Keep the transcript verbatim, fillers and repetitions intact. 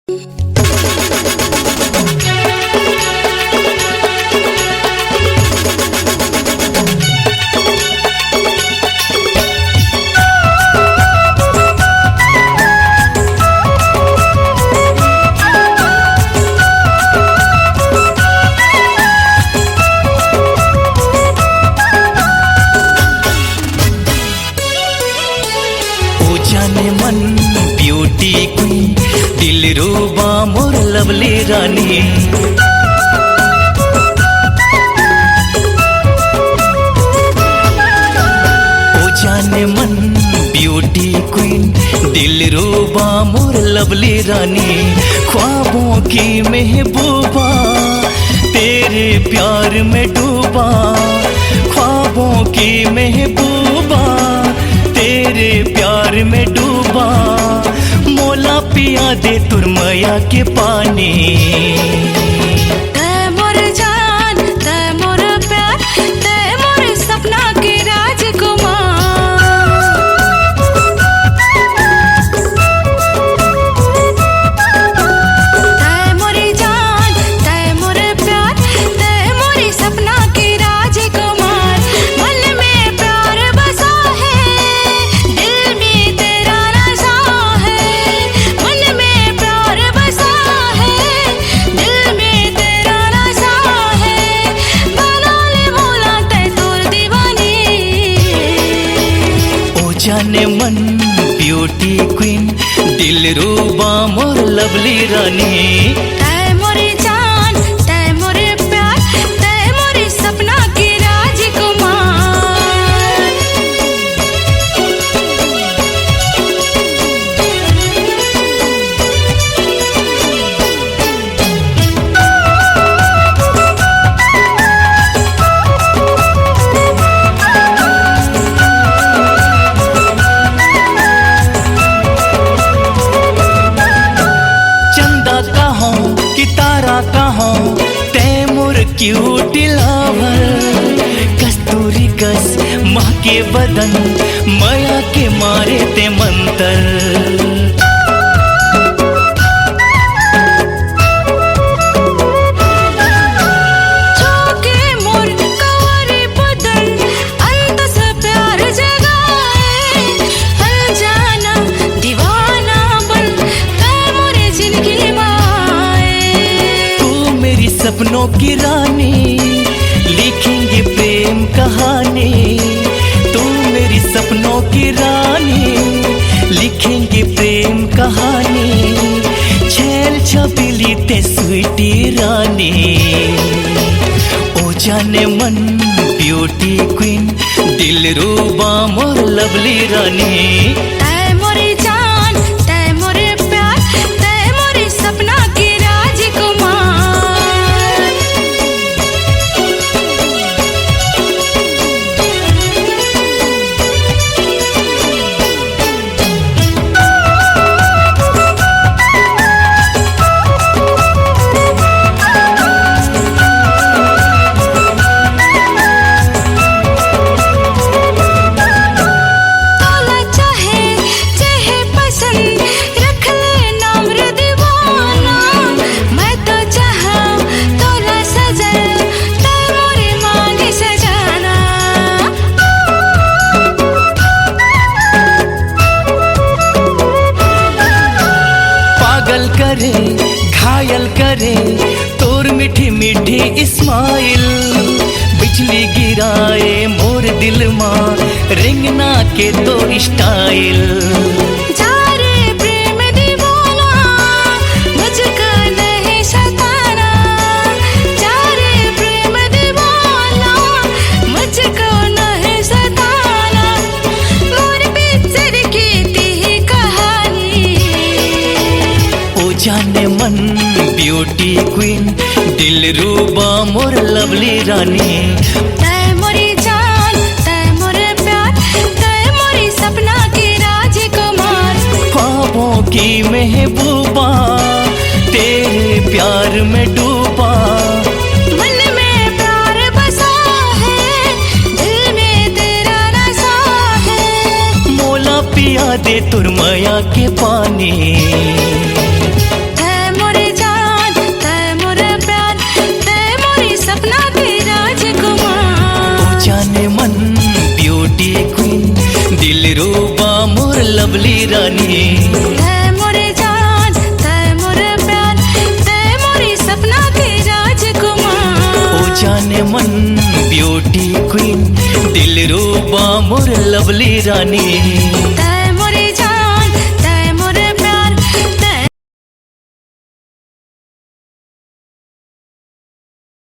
ओ जाने मन beauty queen, दिलरूबा मोर lovely रानी। ओ जाने मन beauty queen, दिलरूबा मोर lovely रानी। ख्वाबों की महबूबा, तेरे प्यार में डूबा। ख्वाबों की महबूबा, तेरे प्यार में डूबा। मोला पिया दे तोर मया के पानी। तै मोर जान, तै मोर प्यार, तै मोर सपना के राजकुमार। तै मोर जान, तै मोर प्यार, तै मोर सपना के राजकुमार। मन में प्यार बसा है, दिल में तेरा नशा है। मन में प्यार बसा है, दिल में तेरा नशा है। बना ले मोला तै तोर दीवानी। ओ जाने मन beauty queen, दिलरूबा मोर lovely रानी। तै मोर जान, तै मोर प्यार, तै मोर सपना के राजकुमार। चंदा कहाँ कि तारा कहाँ, तै मोर cute lover। कस्तूरी कस महके बदन, मया के मारे तै मंतर। छूके मोर कंवरी बदन, अंत से प्यार जगाए। अनजाना दीवाना बन, तै मोरे जिंदगी माए। तू मेरी सपनों की रानी, लिखेंगे प्रेम कहानी। तू मेरी सपनों की रानी, लिखेंगे प्रेम कहानी। छैल छबीली तै sweetie रानी। ओ जाने मन beauty queen, दिलरूबा मोर lovely रानी। तै मोर जान, तै मोर प्यार, तै मोर सपना के राजकुमार। तोला चाहे, चाहे पसंद, रख ले नाम रे दीवाना। मैं तो चाहा तोला सजन, तै मोरे मांगे सजाना। पागल करे, घायल करे तोर मीठी मीठी smile। बिजली गिराए मोर दिल मा, रेंगना के तो style। जा रे प्रेम दीवाना, मुझको नहीं सताना। जा रे प्रेम दीवाना, मुझको नहीं सताना। मोर पिक्चर की ती कहानी। ओ जाने मन beauty queen, दिलरूबा मोर lovely रानी। तै मोरी जान, तै मोर प्यार, तै मोरी सपना की राजकुमार। ख्वाबों की महबूबा, तेरे प्यार में डूबा। मन में प्यार बसा है, दिल में तेरा नशा है। मोला पिया दे तोर मया के पानी। तै लवली रानी। तै मोरे जान, तै मोरे प्यार, तै मोरे सपना के राजकुमार। ओ जाने मन ब्यूटी क्वीन, दिलरूबा मोर लवली रानी। तै